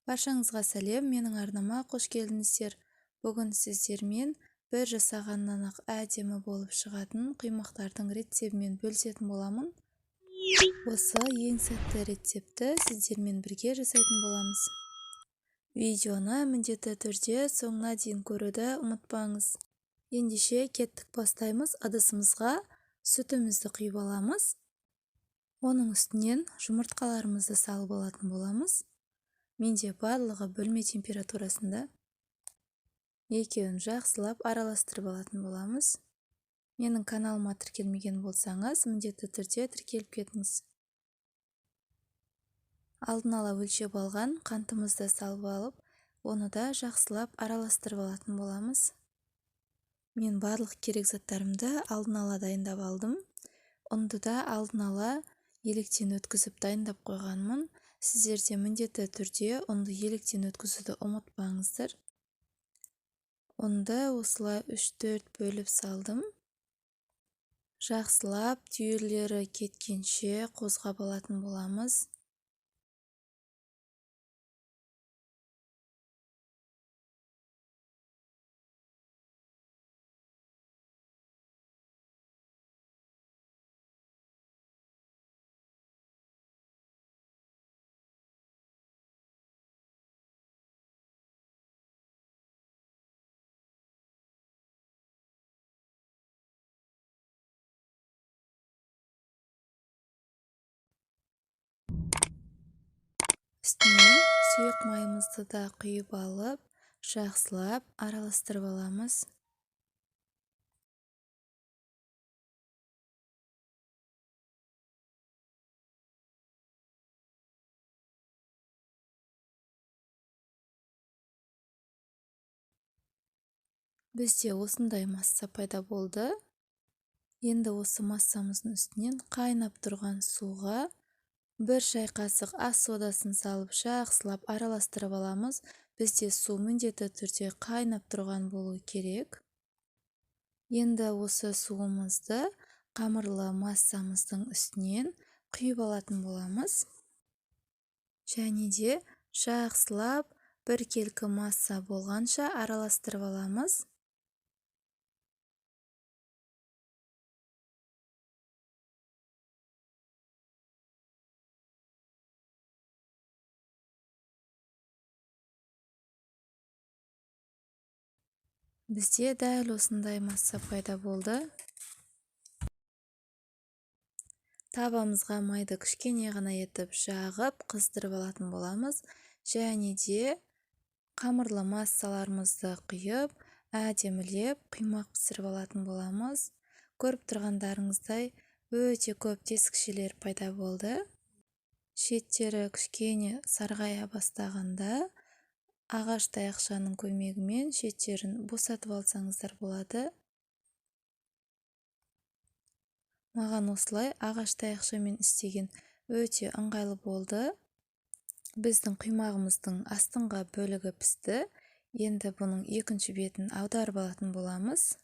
Баршаңызға сәлем, менің арнама қош келдіңіздер. Бүгін сіздермен бір жасағаннан-ақ әдемі болып шығатын құймақтардың рецептімен бөлісетін боламын. Осы ең сәтті рецептті сіздермен бірге жасайтын боламыз. Видеоны міндетті түрде соңына дейін көруді ұмытпаңыз. Ендеше кеттік, бастаймыз. Ыдысымызға сүтімізді құйып аламыз. Оның үстінен жұмыртқаларымызды салып алатын боламыз. Менде барлығы бөлме температурасында. Екеуін жақсылап араластырып алатын боламыз. Менің каналыма тіркелмеген болсаңыз, міндетті түрде тіркеліп кетіңіз. Алдын ала өлшеп алған қантымызды салып алып, оны да жақсылап араластырып алатын боламыз. Мен барлық керек заттарымды алдын ала дайындап алдым. Ұнды да алдын ала електен өткізіп дайындап қойғанмын. Сіздер де міндетті түрде ұнды електен өткізуді ұмытпаңыздар. Ұнды осылай 3-4 бөліп салдым. Жақсылап түйірлері кеткенше қозғап алатын боламыз. Үстінен сұйық майымызды да құйып алып, жақсылап араластырып аламыз. Бізде осындай масса пайда болды. Енді осы массамыздың үстінен қайнап тұрған суға бір шай қасық ас содасын салып, жақсылап араластырып аламыз. Бізде су міндетті түрде қайнап тұрған болу керек. Енді осы суымызды қамырлы массамыздың үстінен құйып алатын боламыз. Және де жақсылап біркелкі масса болғанша араластырып аламыз. Бізде дәл осындай масса пайда болды. Табамызға майды кішкене ғана етіп жағып, қыздырып алатын боламыз. Және де қамырлы массаларымызды құйып, әдемілеп құймақ пісіріп алатын боламыз. Көріп тұрғандарыңыздай өте көп тесікшелер пайда болды. Шеттері кішкене сарғая бастағанда ағаш таяқшаның көмегімен шеттерін босатып алсаңыздар болады. Маған осылай ағаш таяқшамен істеген өте ыңғайлы болды. Біздің құймағымыздың астыңғы бөлігі пісті. Енді бұның екінші бетін аударып алатын боламыз.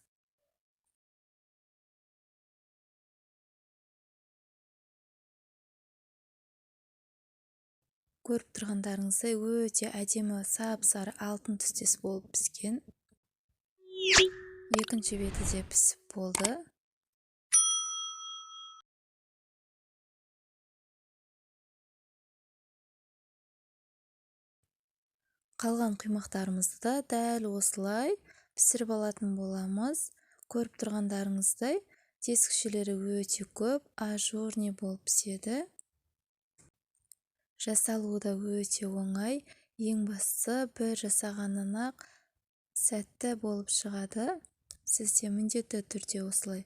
Көріп тұрғандарыңыздай өте әдемі сап-сары алтын түстес болып піскен. Екінші беті де пісіп болды. Қалған құймақтарымызды да дәл осылай пісіріп алатын боламыз. Көріп тұрғандарыңыздай тесікшелері өте көп, ажурный болып піседі. Жасалуы да өте оңай. Ең бастысы бір жасағаннан-ақ сәтті болып шығады. Сіз де міндетті түрде осылай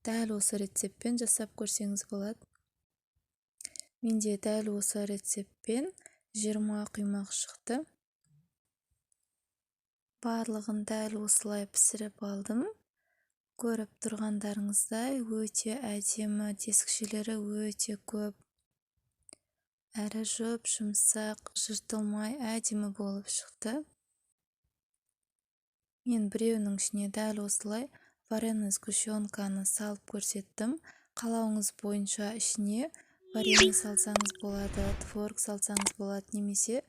дәл осы рецептпен жасап көрсеңіз болады. Менде дәл осы рецептпен 20 құймақ шықты. Барлығын дәл осылай пісіріп алдым. Көріп тұрғандарыңыздай өте әдемі, тесікшелері өте көп. Әрі жұп-жұмсақ, жыртылмай әдемі болып шықты. Мен біреуінің ішіне дәл осылай вареный сгущенканы салып көрсеттім. Қалауыңыз бойынша ішіне варенье салсаңыз болады, творог салсаңыз болады, немесе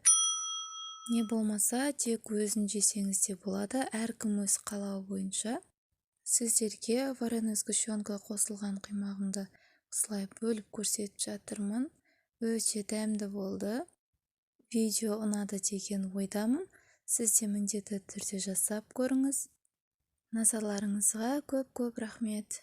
Не болмаса тек өзін жесеңіз де болады, әркім өз қалауы бойынша. Сіздерге вареный сгущенка қосылған құймағымды осылай бөліп көрсетіп жатырмын. Өте дәмді болды. Видео ұнады деген ойдамын. Сіз де міндетті түрде жасап көріңіз. Назарларыңызға көп-көп рахмет.